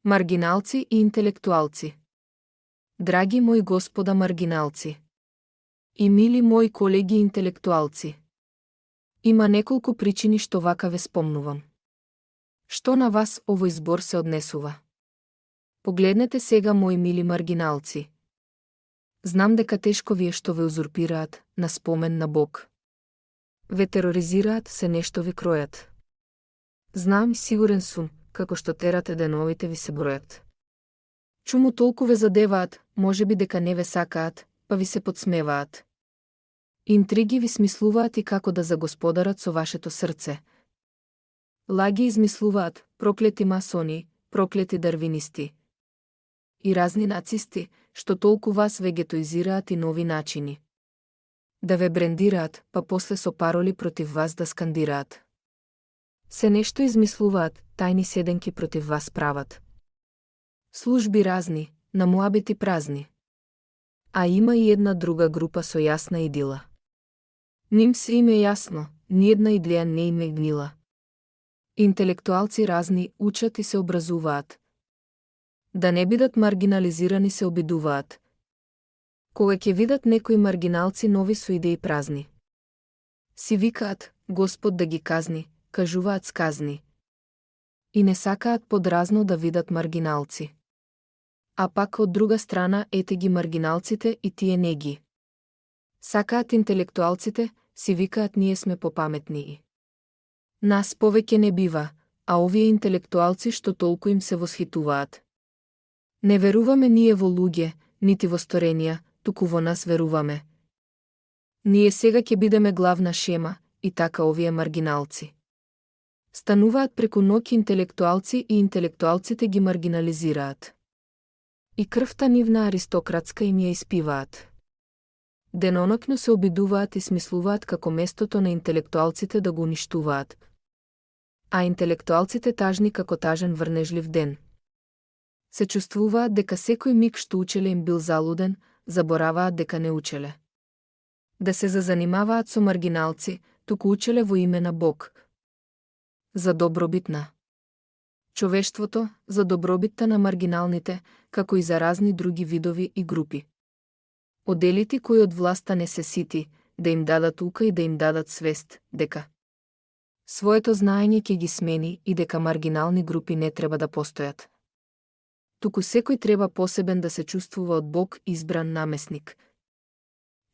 Маргиналци и интелектуалци. Драги мои господа маргиналци и мили мои колеги интелектуалци. Има неколку причини што вака ве спомнувам. Што на вас овој збор се однесува? Погледнете сега, мои мили маргиналци. Знам дека тешко вие што ве узурпираат на спомен на Бог. Ве тероризираат, се нешто ви кројат. Знам и сигурен сум, како што терате деновите ви се бројат. Чуму толку ве задеваат, може би дека не ве сакаат, па ви се подсмеваат. Интриги ви смислуваат и како да загосподарат со вашето срце. Лаги измислуваат, проклети масони, проклети дарвинисти и разни нацисти, што толку вас вегетоизираат и нови начини да ве брендираат, па после со пароли против вас да скандираат. Се нешто измислуваат, тајни седенки против вас прават. Служби разни, на муабети празни. А има и една друга група со јасна идила. Ним се им е јасно, ниедна идлија не им е гнила. Интелектуалци разни учат и се образуваат. Да не бидат маргинализирани се обидуваат. Кога ќе видат некои маргиналци нови со идеи празни, си викаат, Господ да ги казни, кажуваат сказни. И не сакаат подразно да видат маргиналци. А пак од друга страна ете ги маргиналците и тие не ги сакаат интелектуалците, си викаат ние сме попаметнии. Нас повеќе не бива, а овие интелектуалци што толку им се восхитуваат. Не веруваме ние во луѓе, нити во сторенија, туку во нас веруваме. Ние сега ќе бидеме главна шема, и така овие маргиналци стануваат преку ноќ интелектуалци и интелектуалците ги маргинализираат. И крвта нивна аристократска им ја испиваат. Деноноќно се обидуваат и смислуваат како местото на интелектуалците да го уништуваат. А интелектуалците тажни како тажен врнежлив ден. Се чувствуваат дека секој миг што учеле им бил залуден, забораваат дека не учеле. Да се зазанимаваат со маргиналци, туку учеле во име на Бог. За добробит на човештвото, за добробитта на маргиналните, како и за разни други видови и групи. Оделити кои од власта не се сити, да им дадат ука и да им дадат свест, дека своето знаење ќе ги смени и дека маргинални групи не треба да постојат. Туку секој треба посебен да се чувствува од Бог избран намесник.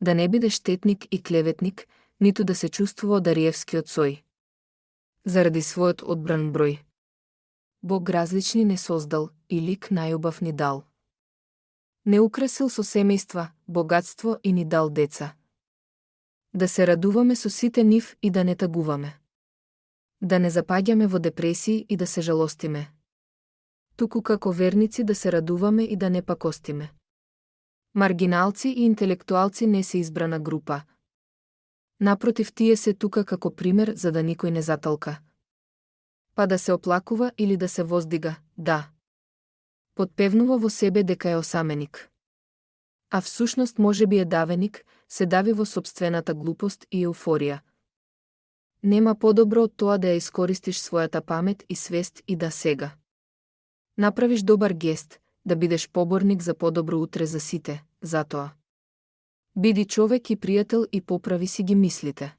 Да не биде штетник и клеветник, ниту да се чувствува Дариевскиот сој. Заради својот одбран број. Бог различни не создал и лик најубав ни дал. Не украсил со семејства, богатство и ни дал деца. Да се радуваме со сите нив и да не тагуваме. Да не запаѓаме во депресии и да се жалостиме. Туку како верници да се радуваме и да не пакостиме. Маргиналци и интелектуалци не се избрана група. Напротив, тие се тука како пример за да никој не заталка. Па да се оплакува или да се воздига, да. Подпевнува во себе дека е осаменик. А всушност може би е давеник, се дави во сопствената глупост и еуфорија. Нема подобро од тоа да ја искористиш својата памет и свест и да сега направиш добар гест, да бидеш поборник за подобро утре за сите, затоа. Биди човек и пријател и поправи си ги мислите.